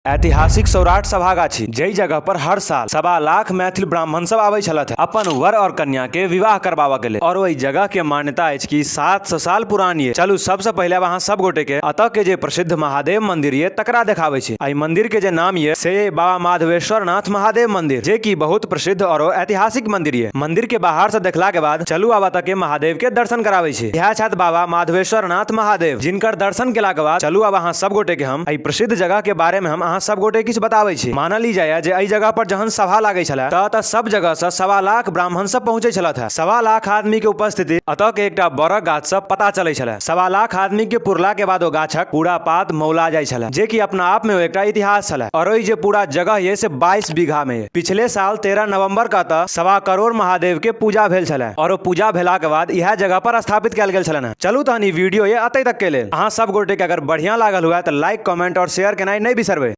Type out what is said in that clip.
ऐतिहासिक सौराठ सभागाछी, जाहि जगह पर हर साल 1.25 लाख मैथिल ब्राह्मण सब आबै छलथि अपन वर और कन्या के विवाह करबाबऽ के लेल। और ओहि जगह के मान्यता अछि कि 700 साल पुरान ये। चलू सबसे पहिले अब अहाँ सब गोटे के अतः के जे प्रसिद्ध महादेव मंदिर ये तकरा देखाबै छी। एहि मंदिर के जे नाम ये से ये बाबा माधवेश्वर नाथ महादेव मंदिर, जे कि बहुत प्रसिद्ध और ऐतिहासिक मंदिर ये। मंदिर के बाहर से देखला के बाद चलू आब अतः के महादेव के दर्शन कराबै छी। इएह छथि बाबा माधवेश्वर नाथ महादेव, जिनकर दर्शन केला के बाद चलू आब अहाँ सब गोटे के हम एहि प्रसिद्ध जगह के बारे में हम अहाँ सब गोटे किछु बताबै छी। मानल ई जाइए जे एहि जगह पर जहन सभा लागै छलै तऽ एतऽ सब जगह सँ 1.25 लाख ब्राह्मण सब पहुँचै छलथि हे। 1.25 लाख आदमी के उपस्थिति एतऽ के एकटा बड़क गाछ सँ पता चलै छलै। 1.25 लाख आदमी के पुरला के बाद ओ गाछक पूरा पात मौला जाइ छलै, जे कि अपना आप में ओ एकटा इतिहास छलै। और ओहि जे पूरा जगह ये से 22 बीघा में ये। पिछले साल 13 नवंबर के एतऽ 1.25 करोड़ महादेव के पूजा भेल छलै और ओ पूजा भेला के बाद इएह जगह पर स्थापित कयल गेल छलनि। चलू तहन ई वीडियो ये अतै तक के लेल। अहाँ सब गोटे के अगर बढ़िया लागल हुए तऽ लाइक, कमेंट और शेयर केनाइ नहि बिसरबै।